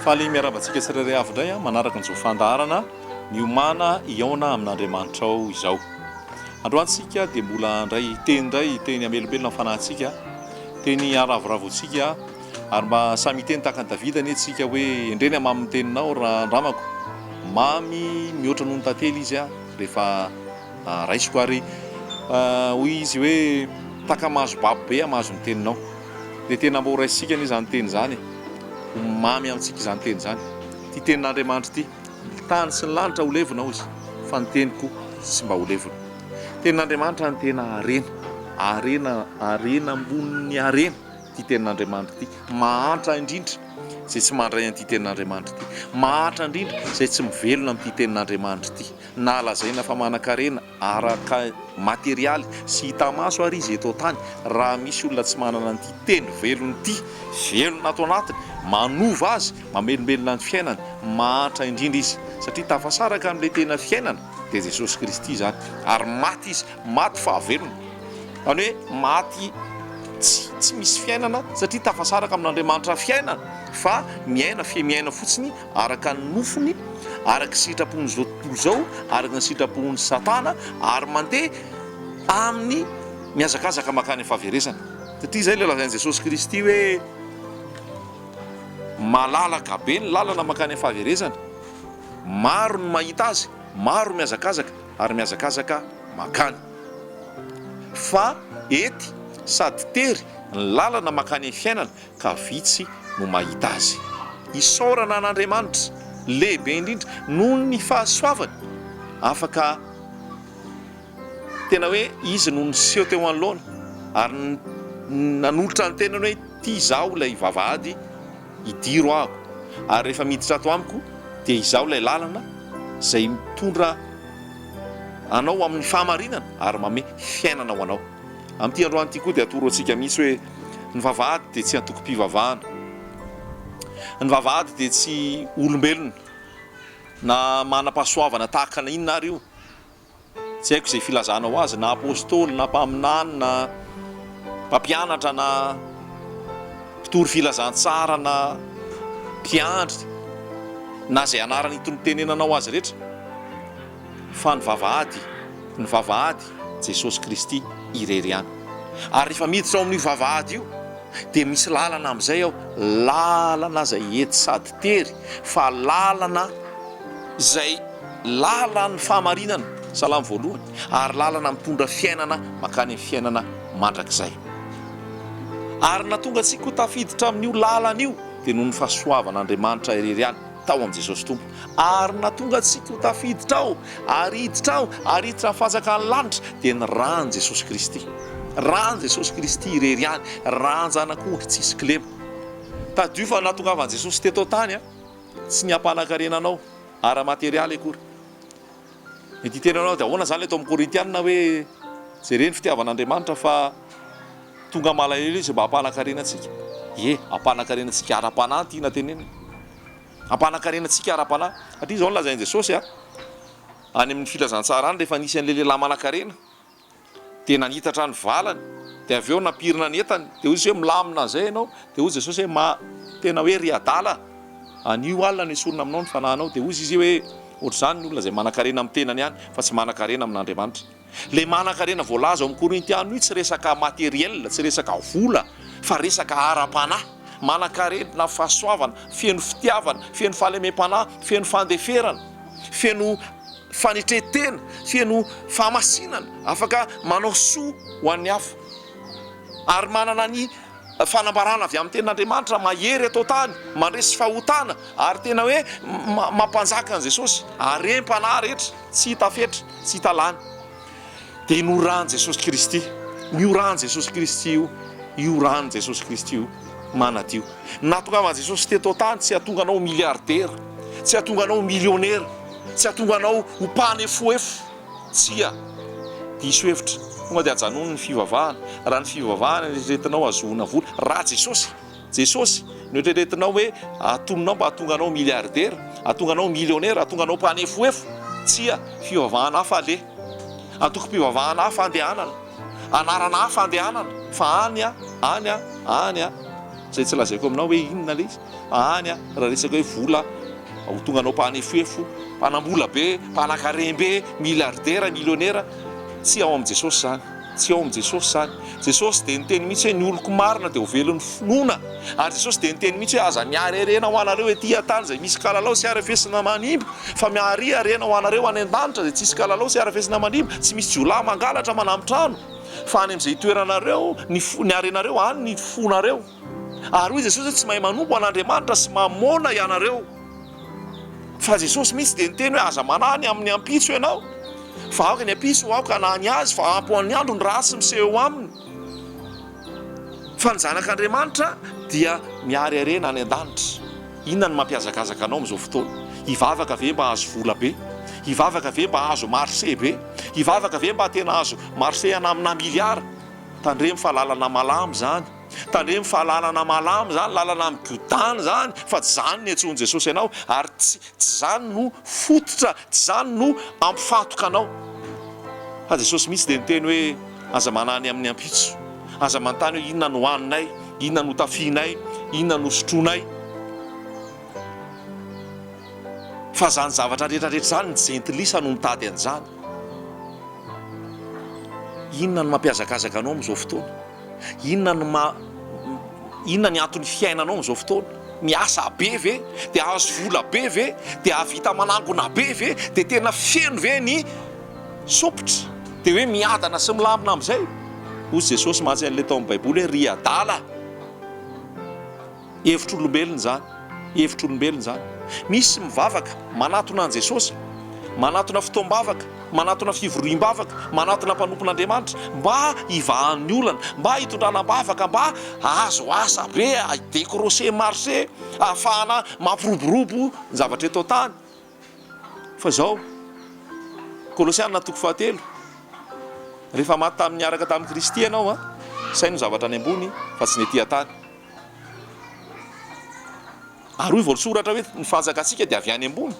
Faly miarahaba antsika tsirairay avy indray manaraka an'izao fandaharana miomàna hihaona amin'Andriamanitrao izao. Androany tsika dia mbola handray teny indray, teny hamelombelona ny fanahintsika, teny haharavoravo antsika ary mba samy hiteny tahaka an'i Davida anie tsika hoe endrey ny hamamin'ny teninao raha andramako. Mamy mihoatra noho ny tantely izy rehefa raisiko ary hoy izy hoe tahaka mahazo babo be aho mahazo ny teninao. Dia tena mba ho raisintsika anie izany teny izany e! Ho mamy amintsika izany teny izany. Ity tenin'Andriamanitra ity, ny tany sy ny lanitra ho levona hozy, fa ny teniko tsy mba ho levona. Tenin'Andriamanitra no tena harena, harena, harena ambonin'ny harena ity tenin'Andriamanitra ity. Mahantra indrindra izay tsy mandray an'ity tenin'Andriamanitra ity. Mahantra indrindra izay tsy mivelona amin'ity tenin'Andriamanitra ity. Na lazaina fa manan-karena araka materialy sy hita maso ary izy eto an-tany, raha misy olona tsy manana an'ity teny velona ity, velona ato anatiny, manova azy, mamelombelona ny fiainany, mahantra indrindra izy, satria tafasaraka amin'ilay tena fiainana, dia Jesosy Kristy izany, ary maty izy, maty fahavelona, izany hoe maty tsy tsy misy fiainana, satria tafasaraka amin'Andriamanitra fiainana, fa miaina fe miaina fotsiny araka ny nofony, araka ny sitrapon'izao tontolo izao, araka ny sitrapon'i Satana, ary mandeha amin'ny mihazakazaka mankany amin'ny fahaverezana. Satria izay ilay lazain'i Jesosy Kristy hoe malalaka be ny lalana mankany amin'ny fahaverezana. Maro ny mahita azy, maro mihazakazaka ary mihazakazaka mankany. Fa ety sady tery ny lalana mankany amin'ny fiainana ka vitsy no mahita azy. Isaorana an'Andriamanitra lehibe indrindra noho ny fahasoavany, afaka tena hoe Izy no niseho teo anoloana ary nanolotra ny tenany hoe ity izaho ilay vavahady idiro aho ary rehefa miditra ato amiko dia izaho ilay lalana izay mitondra anao amin'ny fahamarinana ary manome fiainana ho anao. Amin'ity androany ity koa dia atoro antsika mihitsy hoe ny vavahady dia tsy antokom-pivavahana. Ny vavahady dia tsy olombelona na manam-pahasoavana tahaka ny inona ary io. Tsy haiko izay filazanao azy na apostoly na mpaminany na mpampianatra na mpitory filazantsara na mpiandry na izay anarana itenenanao azy rehetra. Fa ny vavahady, ny vavahady, Jesosy Kristy irery ihany. Ary rehefa miditra ao amin'io vavahady io, dia misy lalana amin'izay ao, lalana izay ety sady tery, fa lalana izay lalan'ny fahamarinana, Salamo voalohany, ary lalana mitondra fiainana mankany amin'ny fiainana mandrakizay. Ary nahatonga antsika ho tafiditra amin'io lalana io, dia noho ny fahasoavan'Andriamanitra irery ihany. tao amin'i Jesosy Tompo, ary nahatonga antsika ho tafiditra ao, ary hiditra ao, ary hiditra amin'ny fanjakan'ny lanitra, dia ny ràn'i Jesosy Kristy. Ràn'i Jesosy Kristy irery ihany, ràn-janak'ondry tsisy kilema. Tadidio fa nahatongavan'i Jesosy teto an-tany, tsy ny hampanan-karena anao ara-materialy akory. Mety hiteny ianao, dia ahoana izany ilay tao amin'ny Korintiana hoe jereo ny fitiavan'Andriamanitra fa tonga malahelo izy mba hampanan-karena antsika? Ie, hampanan-karena antsika ara-panahy no tiana tenenina. Hampanan-karena antsika ara-panahy. Satria izao no lazain'i Jesosy a, any amin'ny filazantsara any, rehefa nisy an'ilay lehilahy manan-karena, dia nanitatra ny valany, dia avy eo nampirina ny entany, dia hoy izy hoe milamina an'izay ianao, dia hoy Jesosy hoe ma, tena hoe ry adala, anio alina no esorina aminao ny fanahinao, dia hoy izy hoe ohatr'izany ny olona izay manan-karena amin'ny tenany ihany, fa tsy manan-karena amin'Andriamanitra. Ilay manan-karena voalaza ao amin'ny Korintiana io tsy resaka matériel, tsy resaka vola, fa resaka ara-panahy. Manan-karena fahasoavana, feno fitiavana, feno fahalemem-panahy, feno fandeferana, feno fanetren-tena, feno fahamasinana, afaka manao soa ho an'ny hafa, ary manana ny fanambarana avy amin'ny tenin'Andriamanitra mahery eto an-tany, mandresy fahotana, ary tena hoe mampanjaka an'i Jesosy, harem-panahy rehetra, tsy hita fetra, tsy hita lany. Dia ny oran'i Jesosy Kristy, ny oran'i Jesosy Kristy io, io ran'i Jesosy Kristy io manadio. Ny nahatongavan'i Jesosy teto an-tany tsy hahatonga anao ho milliardaire, tsy hahatonga anao ho millionnaire, tsy hahatonga anao ho mpanefoefo, tsia, diso hevitra. Tonga dia ajanony ny fivavahana, raha ny fivavahana no eritreretinao hahazoana vola, raha Jesosy. Jesosy no eritreretinao hoe atononao mba hahatonga anao milliardaire, hahatonga anao millionnaire, hahatonga anao mpanefoefo? Tsia, fivavahana hafa aleha, antokom-pivavahana hafa andehanana, anarana hafa andehanana, fa any, any, any. Izay tsy lazaiko aminao hoe inona ilay izy. Any an, raha resaka hoe vola, ho tonga anao mpanefoefo, mpanam-bola be, mpanan-karem-be, milliardaire, millionnaire, tsy ao amin'i Jesosy izany. Tsy ao amin'i Jesosy izany. Jesosy dia niteny mihitsy hoe ny oloko marina dia ho velon'ny finoana. Ary Jesosy dia niteny mihitsy hoe aza mihary harena ho anareo ety an-tany izay misy kalalao sy harafesina manimba, fa miharia harena ho anareo any an-danitra izay tsisy kalalao sy harafesina manimba, tsy misy jiolahy mangalatra manambi-trano, fa any amin'izay itoeranareo ny fo, ny harenareo, any ny fonareo. Ary hoy Jesosy hoe tsy mahay manompo an'Andriamanitra sy mamôna ianareo. Fa Jesosy mihitsy dia niteny hoe aza manahy ny amin'ny ampitso ianao, fa aoka ny ampitso ho aoka hanahy ny azy, fa ampy ho an'ny andro ny ratsy miseho eo aminy. Fa ny zanak'Andriamanitra dia mihary harena any an-danitra. Inona no mampihazakazaka anao amin'izao fotoana? Hivavaka ve mba hahazo vola be? Hivavaka ve mba hahazo marché be? Hivavaka ve mba tena hahazo marché ana amina milliard? Tandremo fa lalana malama izany. Tandremo fa lalana malama izany, lalana migodàna izany, fa tsy izany ny antsoin'i Jesosy anao, ary tsy tsy izany no fototra, tsy izany no hampifantoka anao. Fa Jesosy mihitsy dia niteny hoe, Aza manahy ny amin'ny ampitso. Aza manontany hoe inona no haninay, inona no tafihinay, inona no sotroinay. Fa izany zavatra rehetra rehetra izany, ny jentilisa no mitady an'izany. Inona no mampihazakazaka anao amin'izao fotoana? Inona no ma, inona ny anton'ny fiainanao amin'izao fotoana? Miasa be ve? Dia hahazo vola be ve? Dia hahavita manangona be ve? Dia tena feno ve ny sompitra? Dia hoe miadana sy milamina amin'izay? Hoy Jesosy mantsy an'ilay tao amin'ny Baiboly hoe ry adala! Hevitr'olombelona izany, hevitr'olombelona izany. Misy mivavaka, manatona an'i Jesosy, manatona fotoam-bavaka, manatona fivoriam-bavaka, manatona mpanompon'Andriamanitra mba hivahan'ny olana, mba hitondrana am-bavaka, mba hahazo asa be, hi-décrocher marché, hahafahana mampiroborobo ny zavatra eto an-tany. Fa izao, Kolosiana toko fahatelo, rehefa maty tamin'ny niaraka tamin'i Kristy ianao, saino ny zavatra any ambony fa tsy ny ety an-tany. Ary hoy voasoratra hoe ny fanjakantsika dia avy any ambony,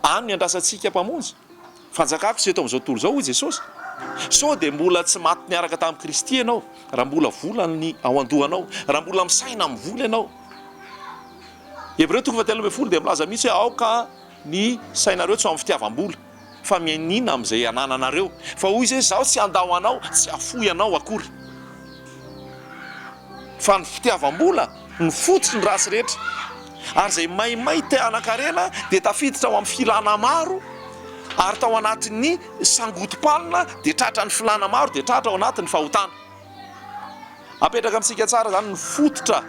any no iandrasantsika Mpamonjy. Fanjakako tsy eto amin'izao tontolo izao, hoy Jesosy. Sao dia mbola tsy maty niaraka tamin'i Kristy ianao, raha mbola vola ny ao an-dohanao, raha mbola misaina amin'ny vola ianao. Hebreo toko fahatelo ambinifolo dia milaza mihitsy hoe aoka ny sainareo tsy ho amin'ny fitiavam-bola, fa mianiana amin'izay anananareo. Fa hoy izy hoe, Izaho tsy handao anao, tsy hahafoy anao akory. Fa ny fitiavam-bola no fototry ny ratsy rehetra. Ary izay maimay te hanan-karena dia tafiditra ao amin'ny filana maro, ary tao anatin'ny sangodim-palina dia tratran'ny filana maro dia tratra ao anatin'ny fahotana. Apetraka amintsika tsara izany ny fototra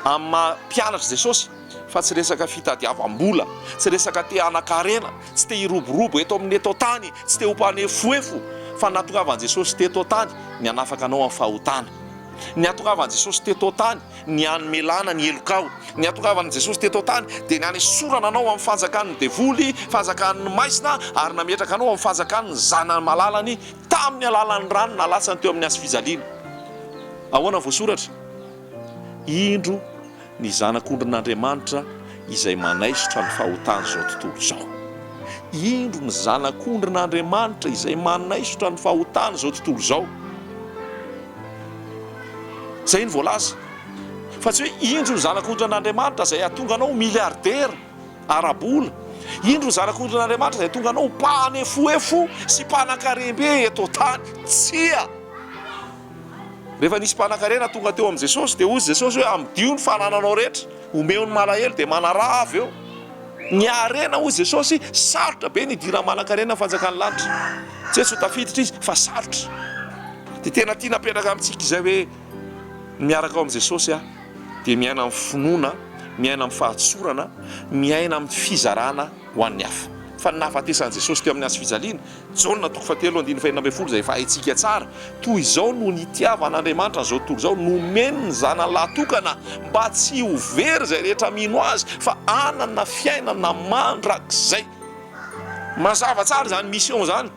amin'ny maha mpianatr'i Jesosy fa tsy resaka fitadiavam-bola, tsy resaka te hanan-karena, tsy te hiroborobo eto amin'ny eto an-tany, tsy te ho mpanefoefo fa ny nahatongavan'i Jesosy teto an-tany ny hanafaka anao amin'ny fahotana. Ny hahatongavan'i Jesosy teto an-tany ny hamelana ny helokao. Ny hahatongavan'i Jesosy teto an-tany dia ny hanesorana anao amin'ny fanjakan'ny devoly, fanjakan'ny maizina ary nametraka anao amin'ny fanjakan'ny Zanany malalany Tamin'ny alalan'ny rano nalatsany teo amin'ny hazofijaliana. Ahoana ny voasoratra? Indro ny Zanak'ondrin'Andriamanitra izay manaisotra ny fahotan'izao tontolo izao. Indro ny Zanak'ondrin'Andriamanitra izay manaisotra ny fahotan'izao tontolo izao. Izay no voalaza. Fa tsy hoe indro ny Zanak'ondrin'Andriamanitra izay hahatonga anao ho milliardaire. ara-bola. Indro ny Zanak'ondrin'Andriamanitra izay tonga anao ho mpanefoefo sy mpanan-karem-be eto an-tany. Tsia! Rehefa nisy mpanan-karena tonga teo amin'i Jesosy, dia hoy Jesosy hoe, Amidio ny fanananao rehetra, omeo ny malahelo, dia manaraha avy eo. Ny harena, hoy Jesosy, sarotra be ny hidiran'ny manan-karena amin'ny fanjakan'ny lanitra. Tsy hoe tsy ho tafiditra izy, fa sarotra. Dia tena tiana apetraka amintsika izay hoe, miaraka ao amin'i Jesosy aho. dia miaina amin'ny finoana, miaina amin'ny fahatsorana, miaina amin'ny fizarana ho an'ny hafa. Fa ny nahafatesan'i Jesosy teo amin'ny hazo fijaliana, Jaona toko fahatelo andininy fahenina ambinifolo izay efa haintsika tsara, toy izao no nitiavan'Andriamanitra an'izao tontolo izao, nomeny ny Zanany lahy tokana mba tsy ho very izay rehetra mino Azy fa hanana fiainana mandrakizay. Mazava tsara izany mission izany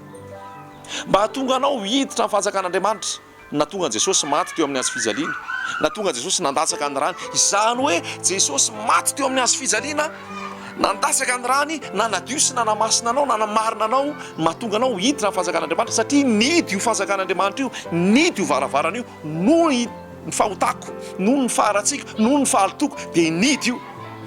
mba hahatonga anao hiditra amin'ny fanjakan'Andriamanitra. Nahatonga an'i Jesosy maty teo amin'ny hazo fijaliana. Nahatonga an'i Jesosy nandatsaka ny rany. Izany hoe Jesosy maty teo amin'ny hazo fijaliana, nandatsaka ny rany, nanadio sy nanamasina anao, nanamarina anao, no mahatonga anao hiditra amin'ny fanjakan'Andriamanitra, satria nihidy io fanjakan'Andriamanitra io, nihidy io varavarana io, noho ny. ny fahotako, noho ny faharatsiako, noho ny fahalotoko, dia nihidy io.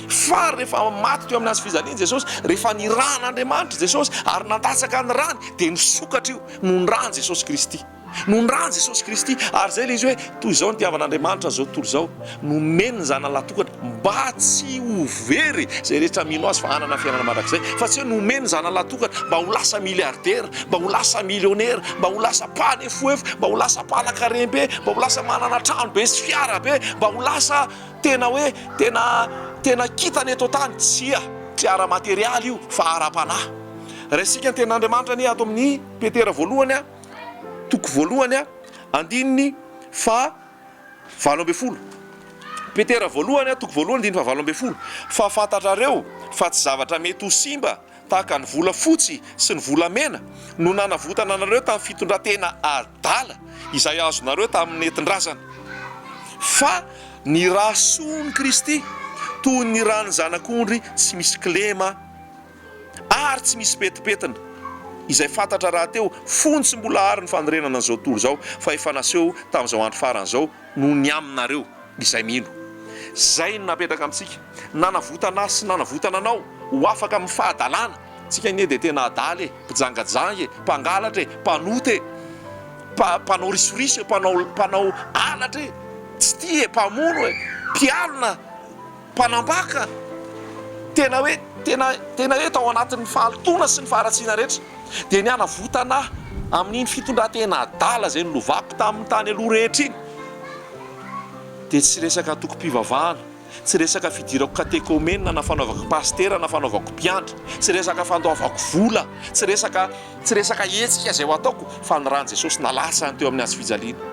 Fa rehefa maty teo amin'ny hazo fijaliana Jesosy, rehefa nirahan'Andriamanitra Jesosy ary nandatsaka ny rany, dia nisokatra io noho ny ran'i Jesosy Kristy. Noho ny ran'i Jesosy Kristy. Ary izay ilay izy hoe, toy izao no nitiavan'Andriamanitra an'izao tontolo izao, nomeny ny Zanany lahy-tokana mba tsy ho very izay rehetra mino Azy fa hanana fiainana mandrakizay. Fa tsy hoe nomeny ny Zanany lahy-tokana mba ho lasa milliardaire, mba ho lasa millionnaire, mba ho lasa mpanefoefo, mba ho lasa mpanan-karem-be, mba ho lasa manana trano be sy fiara be, mba ho lasa tena hoe tena tena kintana eto an-tany. Tsia, tsy ara-materialy io fa ara-panahy. Raisika ny tenin'Andriamanitra anie ato amin'ny Petera voalohany a. toko voalohany andininy faha 18. Petera voalohany toko voalohany andininy faha 18, Fa fantatrareo fa tsy zavatra mety ho simba tahaka ny volafotsy sy ny volamena no nanavotana anareo tamin'ny fitondran-tena adala izay azonareo tamin'ny nentin-drazana, fa ny ra soan'i Kristy, toy ny ran'ny zanak'ondry tsy misy kilema. ary tsy misy petipetina, izay fantatra rahateo fony tsy mbola àry ny fanorenana an'izao tontolo izao, fa efa naseho tamin'izao andro farany izao noho ny aminareo izay mino. Izay no napetraka amintsika, nanavotana ahy sy nanavotana anao ho afaka amin'ny fahadalana. Tsika anie dia tena adala e, mpijangajanga e, mpangalatra e, mpanota e, mpa, mpanao risoriso e, mpanao, mpanao halatra e, tsy tia e, mpamono e, mpialona. Mpanambaka, tena hoe tena tena hoe tao anatin'ny fahalotoana sy ny faharatsiana rehetra, dia ny hanavotana ahy amin'iny fitondran-tena adala izay nolovako tamin'ny tany aloha rehetra iny, dia tsy resaka antokom-pivavahana, tsy resaka fidirako katekomena na fanaovako pasitera na fanaovako mpiandry, tsy resaka fandoavako vola, tsy resaka tsy resaka hetsika izay ho ataoko, fa ny ran'i Jesosy nalatsany teo amin'ny hazofijaliana.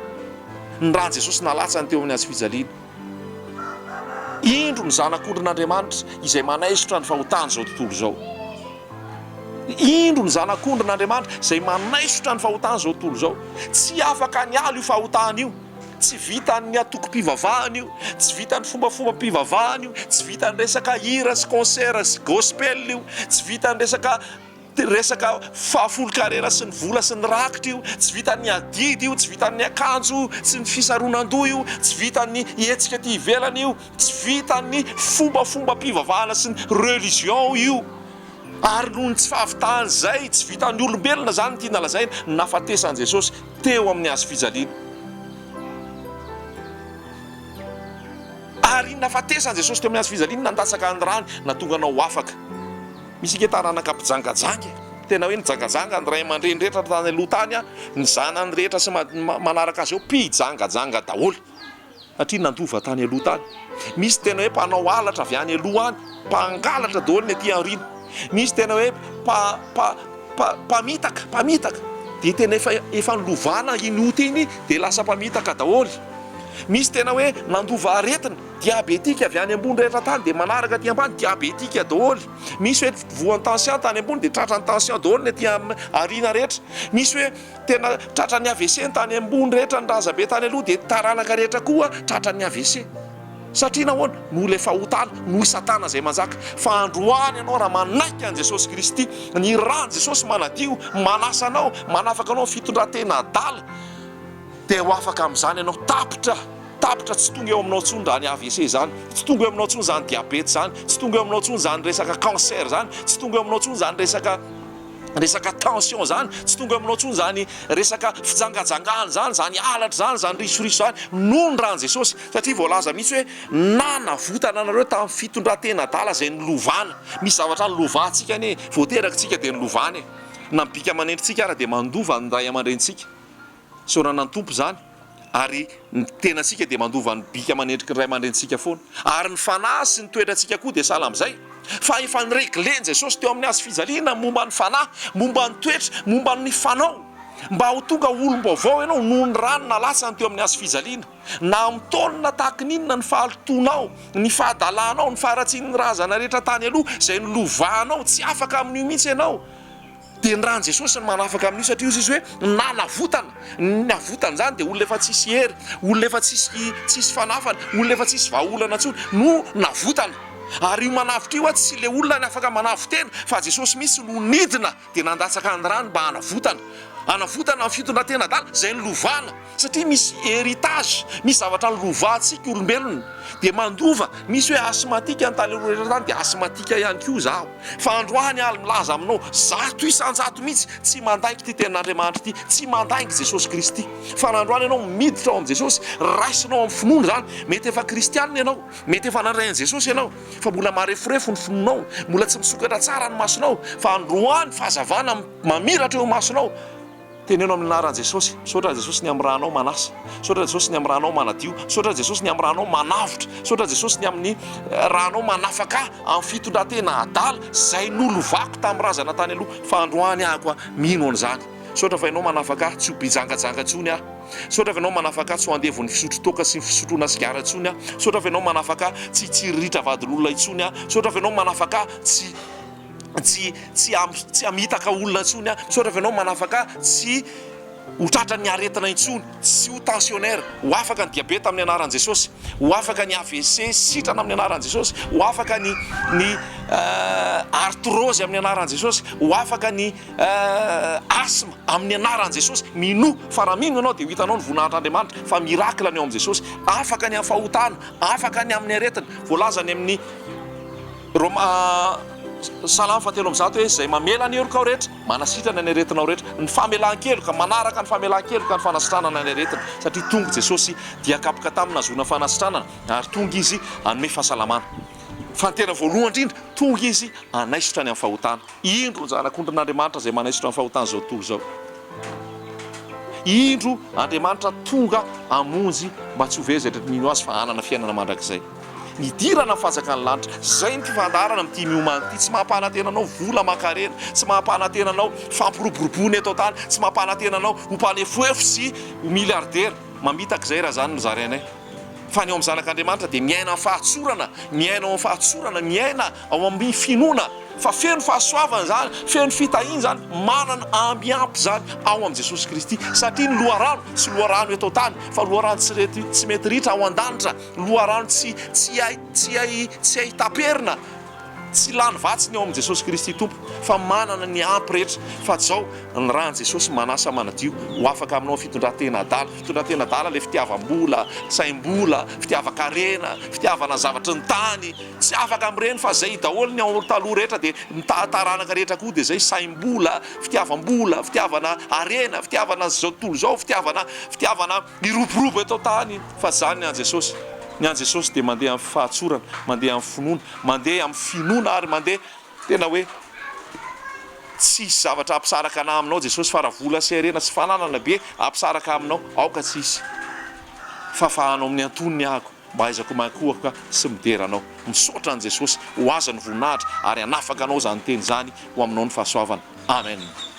Ny ran'i Jesosy nalatsany teo amin'ny hazofijaliana. Indro ny Zanak'ondrin'Andriamanitra izay manaisotra ny fahotan'izao tontolo izao. Indro ny Zanak'ondrin'Andriamanitra izay manaisotra ny fahotan'izao tontolo izao. Tsy afaka niala io fahotana io. Tsy vitan'ny antokom-pivavahana io, tsy vitan'ny fombafombam-pivavahana io, tsy vitan'ny resaka hira sy concert sy gospel io, tsy vitan'ny resaka Resaka fahafolonkarena sy ny vola sy ny rakitra io, tsy vitan'ny adidy io, tsy vitan'ny akanjo sy ny fisaronan-doha io, tsy vitan'ny hetsika aty ivelany io, tsy vitan'ny fombafombam-pivavahana sy ny religion io. Ary noho ny tsy fahavitan'izay, tsy vitan'ny olombelona izany ny tiana lazaina, ny nahafatesan'i Jesosy teo amin'ny hazo fijaliana. Ary iny nahafatesan'i Jesosy teo amin'ny hazo fijaliana, nandatsaka ny rany, nahatonga anao ho afaka. Misy ange taranaka mpijangajanga e! Tena hoe nijangajanga ny ray aman-dreny rehetra tany aloha tany an, ny zanany rehetra sy manaraka azy eo mpijangajanga daholo satria nandova tany aloha tany. Misy tena hoe mpanao halatra avy any aloha any, mpangalatra daholo ny aty aoriana. Misy tena hoe mpa mpa mpa mpamitaka, mpamitaka dia tena efa efa nolovana iny ota iny dia lasa mpamitaka daholo. Misy tena hoe nandova aretina. Diabetika avy any ambony rehetra tany dia manaraka aty ambany, diabetika daholo. Misy hoe voan'ny tension tany ambony dia tratran'ny tension daholo ny aty aoriana rehetra. Misy hoe tena tratran'ny AVC ny tany ambony rehetra, ny razambe tany aloha dia taranaka rehetra koa tratran'ny AVC. Satria nahoana? Noho ilay fahotana, noho i Satana izay manjaka. Fa androany ianao raha manaiky an'i Jesosy Kristy, ny ran'i Jesosy manadio, manasa anao, manafaka anao amin'ny fitondran-tena adala, dia ho afaka amin'izany ianao. Tapitra! Tapitra, tsy tonga eo aminao intsony izany AVC izany, tsy tonga eo aminao intsony izany diabeta izany, tsy tonga eo aminao intsony izany resaka cancer izany, tsy tonga eo aminao intsony izany resaka resaka tension izany, tsy tonga eo aminao intsony izany resaka fijangajangana izany, izany halatra izany, izany risoriso izany, noho ny ran'i Jesosy, satria voalaza mihitsy hoe nanavotana anareo tamin'ny fitondran-tena adala izay nolovana. Misy zavatra nolovantsika anie, vao teraka isika dia nolovana e, na ny bika aman'endritsika ara dia mandova ny ray aman-drenintsika. Isaorana ny Tompo izany, ary ny tenantsika dia mandova ny bika aman'endriky ny ray aman-drenintsika foana, ary ny fanahy sy ny toetrantsika koa dia sahala amin'izay, fa efa ni-regler-n'i Jesosy teo amin'ny hazo fijaliana ny momba ny fanahy, momba ny toetra, momba ny fanao, mba ho tonga olom-baovao ianao noho ny rano nalatsany teo amin'ny hazo fijaliana. Na amin'ny taonina tahaky ny inona ny fahalotoanao, ny fahadalanao, ny faharatsian'ny razana rehetra tany aloha izay nolovanao, tsy afaka amin'io mihitsy ianao. Dia ny ran'i Jesosy no manafaka amin'io satria hozy izy hoe nanavotana, ny navotana izany dia olona efa tsisy hery, olona efa tsisy tsisy fanafana, olona efa tsisy vahaolana intsony no navotana. Ary io manavotra io tsy ilay olona ny afaka manavo-tena fa Jesosy mihitsy no nidina dia nandatsaka ny rany mba hanavotana. Hanavotana ny fitondran-tena adala izay nolovana. Satria misy héritage, misy zavatra nilovantsika olombelona dia mandova, misy hoe asthmatique ny tany aloha rehetra tany dia asthmatique ihany koa izaho. Fa androany aho milaza aminao, 100% mihitsy tsy mandainga ity tenin'Andriamanitra ity, tsy mandainga Jesosy Kristy. Fa raha androany ianao miditra ao amin'i Jesosy, raisinao amin'ny finoana izany, mety efa kristianina ianao, mety efa nandray an'i Jesosy ianao, fa mbola mareforefo ny finoanao, mbola tsy misokatra tsara ny masonao, fa androany fahazavana mamiratra eo imasonao, Teneno amin'ny anaran'i Jesosy. Misaotra Jesosy ny amin'ny ranao manasa. Misaotra Jesosy ny amin'ny ranao manadio. Misaotra Jesosy ny amin'ny ranao manavotra. Misaotra Jesosy ny amin'ny ranao manafaka ahy amin'ny fitondran-tena adala izay nolovako tamin'ny razana tany aloha fa androany aho koa mino an'izany. Misaotra fa ianao manafaka ahy tsy ho mpijangajanga intsony aho. Misaotra fa ianao manafaka ahy tsy ho andevon'ny fisotro toaka sy ny fisotroana sigara intsony aho. Misaotra fa ianao manafaka ahy tsy hitsiriritra vadin'olona intsony aho. Misaotra fa ianao manafaka ahy tsy tsy tsy tsy hamitaka olona intsony aho, misaotra fa ianao manafaka ahy tsy ho tratran'ny aretina intsony, tsy ho tensionnaire, ho afaka ny diabeta amin'ny anaran'i Jesosy, ho afaka ny AVC sitrana amin'ny anaran'i Jesosy, ho afaka ny ny arthrose amin'ny anaran'i Jesosy, ho afaka ny asthme amin'ny anaran'i Jesosy, minoa fa raha mino ianao dia ho hitanao ny voninahitr'Andriamanitra fa miracle ny ao amin'i Jesosy, afaka ny amin'ny fahotana, afaka ny amin'ny aretina, voalaza any amin'ny Roma, Salamo fahatelo ambizato hoe, Izay mamela ny helokao rehetra, manasitrana ny aretinao rehetra. Ny famelan-keloka, manaraka ny famelan-keloka ny fanasitranana ny aretina. Satria tonga Jesosy dia kapoka taminy nahazoana fanasitranana, ary tonga Izy hanome fahasalamana. Fa ny tena voalohany indrindra, tonga Izy hanaisotra ny amin'ny fahotana. Indro ny Zanak'ondrin'Andriamanitra izay manaisotra ny fahotan'izao tontolo izao. Indro Andriamanitra tonga hamonjy mba tsy ho very izay rehetra mino Azy fa hanana fiainana mandrakizay. Nidirana ny fanjakan'ny lanitra. Izay ny fifandaharana amin'ity miomana ity. Tsy mampanantena anao vola aman-karena, tsy mampanantena anao fampiroboroboana eto an-tany, tsy mampanantena anao ho mpanefoefo sy ho milliardaire. Mamitaka izay raha izany no zarainay. Fa ny ao amin'ny zanak'Andriamanitra dia miaina amin'ny fahatsorana, miaina ao amin'ny fahatsorana, miaina ao amin'ny finoana fa feno fahasoavana izany, feno fitahiana izany, manana amby ampy izany ao amin'i Jesosy Kristy. Satria ny loharano tsy loharano eto an-tany fa loharano tsy rety, tsy mety ritra ao an-danitra. Loharano tsy tsy hay tsy hay tsy hay taperina, tsy lany vatsy ny ao amin'i Jesosy Kristy Tompo fa manana ny ampy rehetra fa zao ny ran'i Jesosy manasa manadio ho afaka aminao fitondratena adala, fitondratena adala le fitiavam-bola, saim-bola, fitiavan-karena, fitiavana zavatry ny tany, tsy afaka amin'ireny fa zay daholo ny ao taloha rehetra dia ny taranaka rehetra koa dia zay saim-bola, fitiavam-bola, fitiavana harena, fitiavana zao tontolo izao, fitiavana fitiavana Miroborobo eto an-tany fa zany ny an'i Jesosy. Ny an'i Jesosy dia mandeha amin'ny fahatsorana, mandeha amin'ny finoana, mandeha amin'ny finoana ary mandeha tena hoe tsy hisy zavatra hampisaraka anah aminao Jesosy fa raha vola sy harena sy fananana be hampisaraka aminao aoka tsy hisy fa fahanao amin'ny antonony ahako mba ahaizako mankohoka sy midera anao. Misaotra an'i Jesosy ho azy ny voninahitra ary hanafaka anao izany teny izany ho aminao ny fahasoavana. Amen.